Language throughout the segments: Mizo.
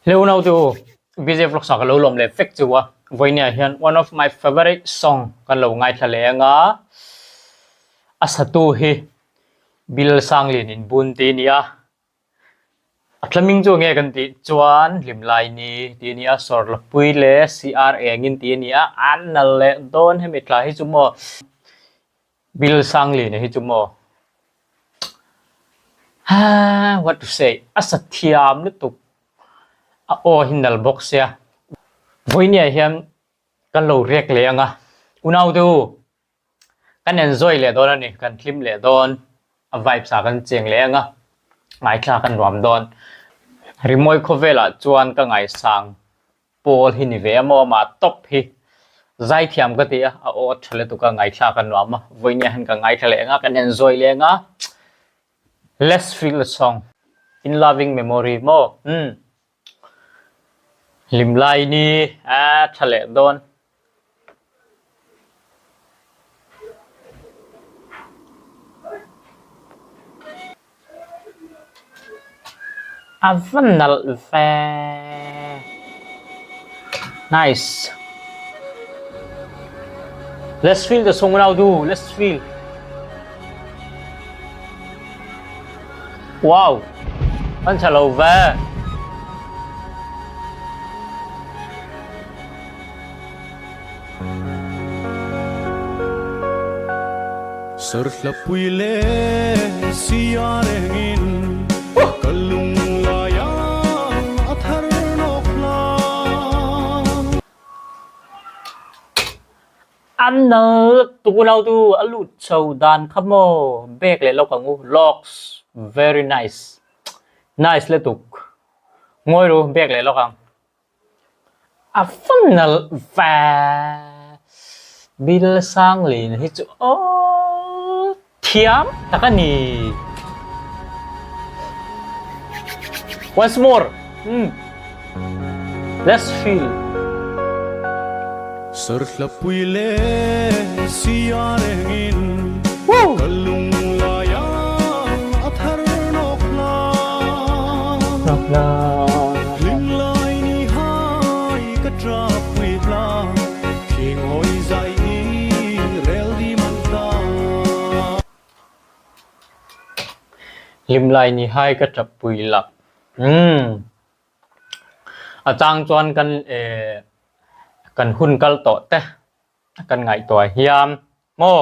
Hello nau chu BJ Vlogs ah ka lo lawm leh vek chu a vawinia hian one of my favorite song kan lo ngaithla leh anga a satu hi Bill Sanglin in bun tih a ni a A tlaming chu nge kan tih chuan Hlimlai ni tih a ni a, Sawrlapui leh CR engin tih a ni a, an nal leh dawn hemi tla hi chu maw Bill Sanglina hi chu maw haa what to say a sa thiam lutuk a aw hi nal bawk sia vawinia hian kan lo rek leh ang a unaute u. Kan enjoy leh dawn a ni, kan hlim leh dawn, a vibes ah kan cheng leh ang a, ngaithla kan nuam dawn. Rimawi khawvelah chuan ka ngaisang pawl hi ni ve a maw amah top hi zaithiam ka ti a, a aw a tha lutuk a, ngaithla ka nuam a, vawinia hian ka ngaithla leh ang a, kan enjoy leh ang a, let's feel the song in loving memory maw umm. Hlim lai ni a tha leh dawn. A va nalh ve. Nice. Let's feel the song now do. Let's feel. Wow. An tha lo ve. Sarhlapui leh sia rengin ka lunglai a a thar nawk hla. An nal tuk lo tu a lut chho dan kha maw bag leh lawk ang u locks very nice nice lutuk ngawi ru bag leh lawk ang. A va nalh ve. Bill Sanglin hi chu aw thiam tak a ni. Once more. Umm. Let's feel. Sarhlapui leh sia rengin ka lunglai a a thar nawk hla. Nawk hla. Hlimlai ni hai ka tap pui hla khing hawi zai i rel di man ta. Hlimlai ni hai ka tap pui la. Umm. A chang chuan kan eh kan hun kal tawh te kan ngaihtuah hiam maw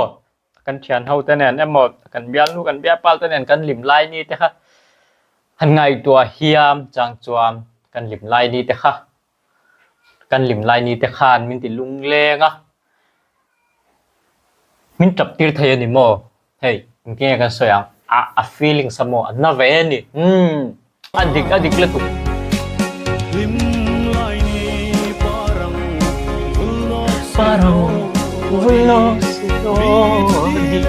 kan thian ho te nen emaw kan bialnu kan bialpal te nen kan lim lai ni te kha han ngaihtuah hiam chang chuan kan lim lai ni te kha kan lim lai ni te khan min ti lungleng a min tap tir thei a ni maw Hei, engtin nge kan sawi ang? A, a feelings a maw? A na ve a ni. Umm, a dik, a dik lutuk. Parang vulnawk si Lodi.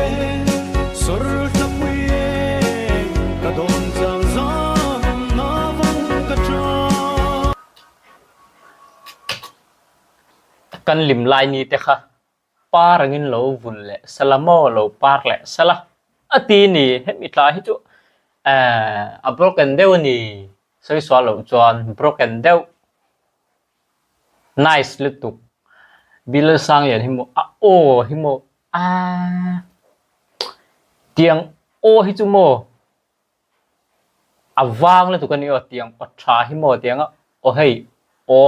Kan lim lai ni te kha Par angin lo vul leh sala maw lo par leh sala a ti ni hemi tla hi chu eh a broken deuh a ni sawi sual loh chuan broken deuh nice lutuk Bill Sanglian hi maw a aw hi maw aaa tiang aw hi chu maw. A vang lutuk a ni aw tiang aw tha hi maw tiang a aw hei aw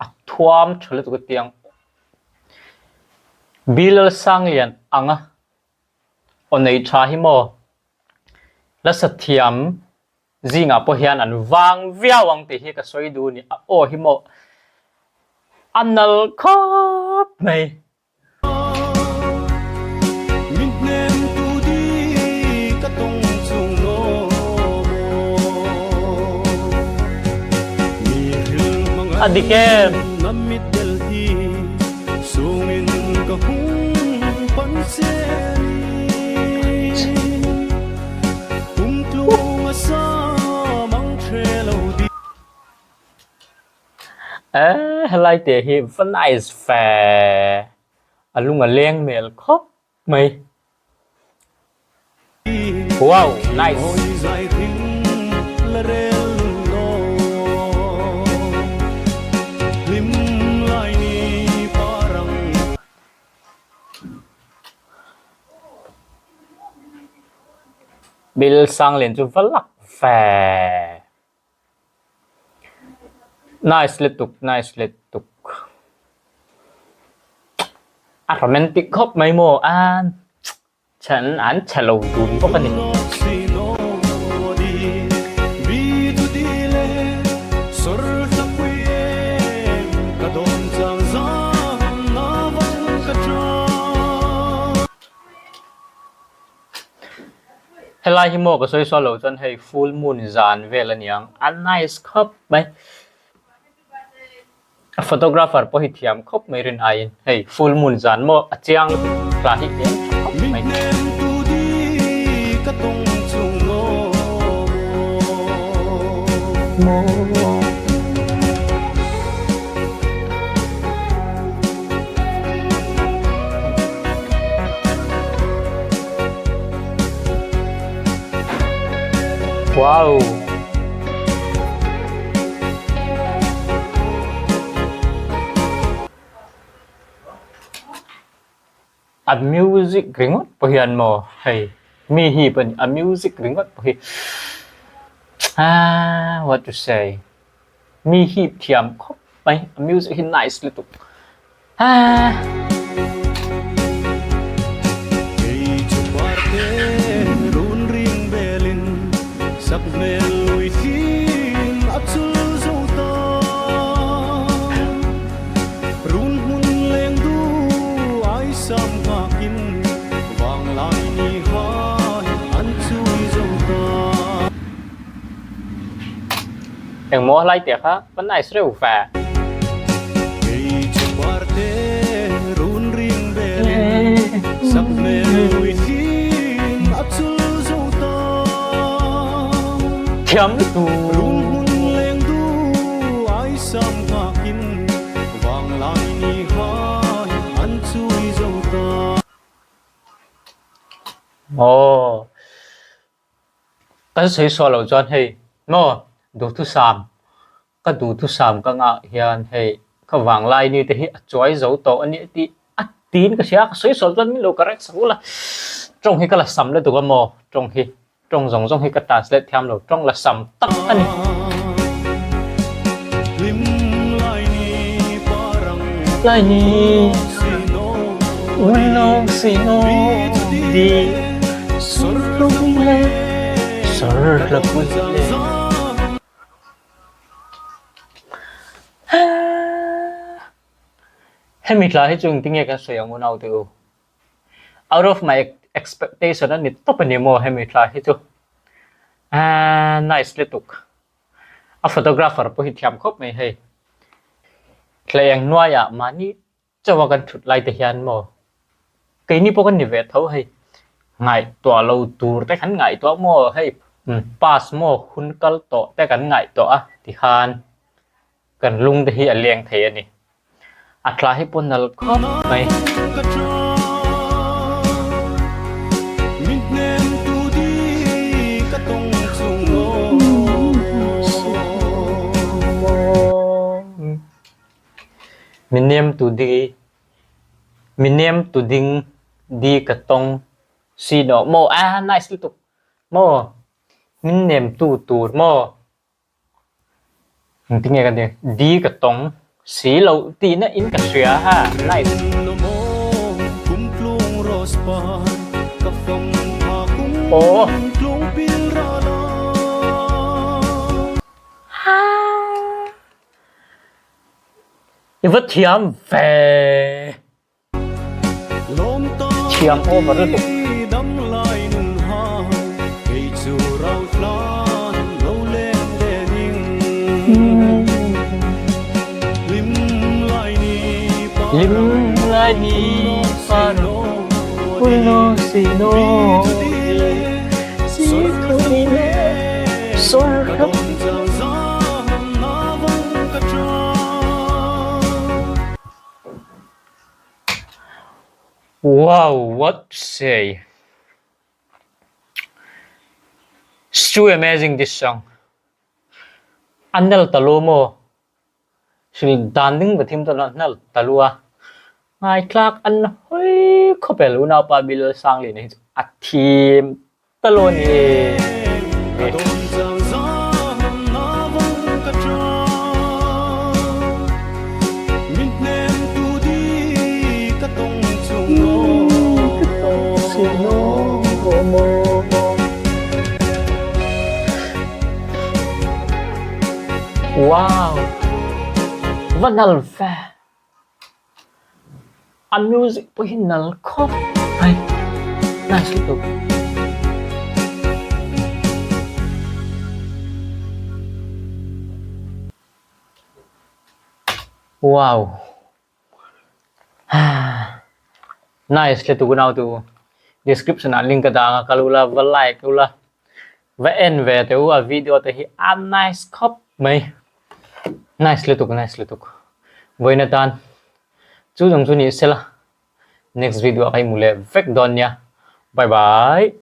a thuam tha lutuk a tiang Bilal Sanglian anga aw nei tha hi maw la sathiam zingah pawh hian an vang viau ang tih hi ka sawi duh a ni a aw hi maw a nal khawp mai. A dik em? Eh helai te hi va nice fe a lung a leng hmel khawp mai wow nice. Bill Sanglian chu va lak ve. Nice lutuk nice lutuk. A romantic khawp mai maw a chhan an chhe lo dun bawk a ni. Helai hi maw ka sawi sawi loh chuan hei full moon zan vel a niang a nice khawp mai a photographer pawh hi thiam khawp mai rin aiin hei full moon zan maw a chiang lutuk thla hi eng tha khawp mai. Wow! A music ringawt pawh hian maw hei mi hi pawh a music ringawt pawh hi ah what to say mi hip thiam khawp mai a music hi nice lutuk ah. Engmaw a hlai teh kha va nice reuh ve. Thiam lutuk. Aw kan sawi suah loh chuan hei maw duhthusam ka duhthusam ka ngah hian hei ka vanglai ni te hi a chuai zo tawh a nih tih a tiin ka hria ka sawi sual chuan min lo correct sak ula tawng hi ka la sam lutuk a maw tawng hi. Tawng zawng zawng hi ka translate thiam lo, tawng la sam tak a ni. Lai ni Ulawng sino di Surlung le Surlapun le Hemi tla hi chu engtinge kan sawi ang unau te u. Out of my expectation a ni tawp a ni maw hemi thla hi chu aaa nice lutuk a photographer pawh hi thiam khawp mai hei thla eng hnuaiah mahni chauh a kan thut lai te hian maw keini pawh kan ni ve tho hei ngaihtuah lo tur te kan ngaihtuah maw hei pass maw hun kal tawh te kan ngaihtuah a tikhan kan lung te hi a leng thei a ni. A tla hi pawh nalh khawp mai. Mi nem tu di mi nem tu ding di ka tawng si nawh maw a nice lutuk maw min nem tu tur maw. Engtinge ka ti? Di ka tawng si lo tihna in ka hria ha. Nice. Aw. I va thiam ve. Thiam over lutuk. Lim lai ni paro ulo sino si thuni le sor khap Wow what to say It's too amazing this song A nal ta lo maw Hril dan ding va thim tawn a nal ta lo a Ngaitlak an hawi khawp e lo naupa Bilal Sangliana hi chu a thim. ta lo ni e. Wow! Va nal ve! A music pawh hi nal khawp mai. Nice lutuk. Wow! Nice lutuk unau tu. Description ah link ka dah ang a, kal ula va like ula va en ve teh u a video te hi a nice khawp mai. Nice lutuk nice lutuk. Vawiin atan chu zawng chu ni sela next video ah ka inhmu leh vek dawn nia. Bye bye.